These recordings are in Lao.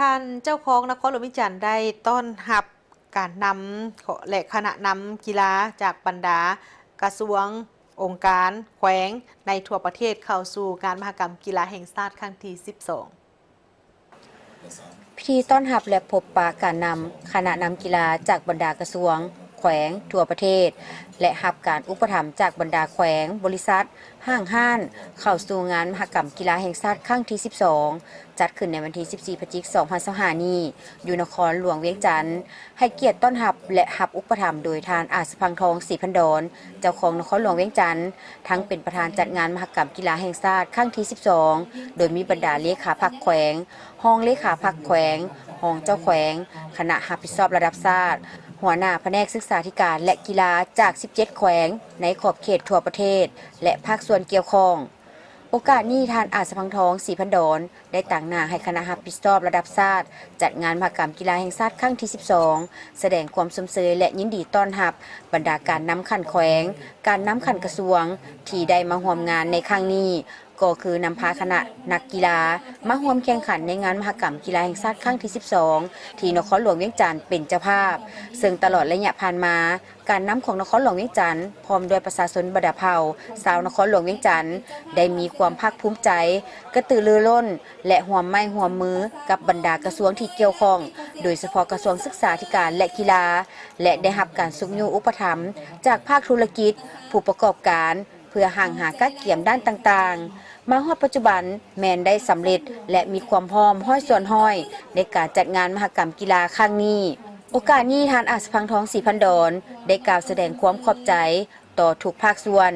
ທ່ານເຈົ້າຄອງນະຄອນຫຼວງວຽງຈັນ ໄດ້ຕ້ອນຮັບການນຳ ແລະ ຄະນະນຳກິລາຈາກບັນດາກະຊວງ, ອົງການ, ແຂວງໃນທົ່ວປະເທດ ເຂົ້າສູ່ງານມະຫະກຳກິລາແຫ່ງຊາດຄັ້ງທີສິບສອງ. ພິທີຕ້ອນຮັບ ແລະ ພົບປະການນຳຄະນະນຳກິລາຈາກບັນດາກະຊວງ, ແຂວງທົ່ວປະເທດ ແລະ ຮັບການອຸປະຖຳຈາກບັນດາແຂວງ, ບໍລິສັດ, ຫ້າງຮ້ານ ເຂົ້າສູ່ງານມະຫະກຳກິລາແຫ່ງຊາດຄັ້ງທີສິບສອງ ຈັດຂຶ້ນໃນວັນທີສິບສີ່ ພະຈິກ ສອງພັນຊາວຫ້ານີ້ ຢູ່ນະຄອນຫຼວງວຽງຈັນ. ໃຫ້ກຽດຕ້ອນຮັບ ແລະ ຮັບອຸປະຖຳໂດຍທ່ານ ອາດສະພັງທອງ ສີພັນດອນ ເຈົ້າຄອງນະຄອນຫຼວງວຽງຈັນ ທັງເປັນປະທານຈັດງານມະຫະກຳກິລາແຫ່ງຊາດຄັ້ງທີສິບສອງ ໂດຍມີບັນດາເລຂາພັກແຂວງ, ຮອງເລຂາພັກແຂວງ, ຮອງເຈົ້າແຂວງ, ຄະນະຮັບຜິດຊອບລະດັບຊາດ, ຫົວໜ້າພະແນກສຶກສາທິການ ແລະ ກິລາຈາກສິບເຈັດແຂວງໃນຂອບເຂດທົ່ວປະເທດ ແລະ ພາກສ່ວນກ່ຽວຂ້ອງ. ໂອກາດນີ້ ທ່ານ ອາດສະພັງທອງ ສີພັນດອນ ໄດ້ຕາງໜ້າໃຫ້ຄະນະຮັບຜິດຊອບລະດັບຊາດ ຈັດງານມະຫະກຳກິລາແຫ່ງຊາດຄັ້ງທີສິບສອງ ສະແດງຄວາມຊົມເຊີຍ ແລະ ຍິນດີຕ້ອນຮັບບັນດາການນຳຂັ້ນແຂວງ, ການນຳຂັ້ນກະຊວງ ທີ່ໄດ້ມາຮ່ວມງານໃນຄັ້ງນີ້ ກໍຄືນຳພາຄະນະນັກກິລາມາຮ່ວມແຂ່ງຂັນໃນງານມະຫະກຳກິລາແຫ່ງຊາດຄັ້ງທີສິບສອງ ທີ່ນະຄອນຫຼວງວຽງຈັນເປັນເຈົ້າພາບ, ເຊິ່ງຕະຫຼອດໄລຍະຜ່ານມາ ການນຳຂອງນະຄອນຫຼວງວຽງຈັນ ພ້ອມດ້ວຍປະຊາຊົນບັນດາເຜົ່າຊາວນະຄອນຫຼວງວຽງຈັນ ໄດ້ມີຄວາມພາກພູມໃຈ, ກະຕືລືລົ້ນ ແລະ ຮ່ວມໄມ້ຮ່ວມມືກັບບັນດາກະຊວງທີ່ກ່ຽວຂ້ອງ, ໂດຍສະເພາະກະຊວງສຶກສາທິການ ແລະ ກິລາ ແລະ ໄດ້ຮັບການຊຸກຍູ້ອຸປະຖຳຈາກພາກທຸລະກິດ, ຜູ້ປະກອບການ ເພື່ອຮັ່ງຫາກະກຽມດ້ານຕ່າງໆ. ມາຮອດປັດຈຸບັນແມ່ນໄດ້ສຳເລັດ ແລະ ມີຄວາມພ້ອມຮ້ອຍສ່ວນຮ້ອຍໃນການຈັດງານມະຫະກຳກິລາຄັ້ງນີ້. ໂອກາດນີ້ ທ່ານ ອາດສະພັງທອງ ສີພັນດອນ ໄດ້ກ່າວສະແດງຄວາມຂອບໃຈຕໍ່ທຸກພາກສ່ວນ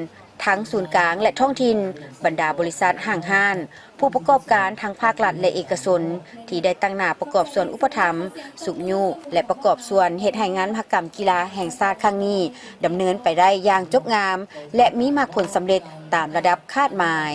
ທັງສູນກາງ ແລະ ທ້ອງຖິ່ນ, ບັນດາບໍລິສັດ, ຫ້າງຮ້ານ, ຜູ້ປະກອບການທັງພາກລັດ ແລະ ເອກະຊົນ ທີ່ໄດ້ຕັ້ງໜ້າປະກອບສ່ວນອຸປະຖຳ, ຊຸກຍູ້ ແລະ ປະກອບສ່ວນເຮັດໃຫ້ງານມະຫະກຳກິລາແຫ່ງຊາດຄັ້ງນີ້ ດຳເນີນໄປໄດ້ຢ່າງຈົບງາມ ແລະ ມີໝາກຜົນສຳເລັດຕາມລະດັບຄາດໝາຍ.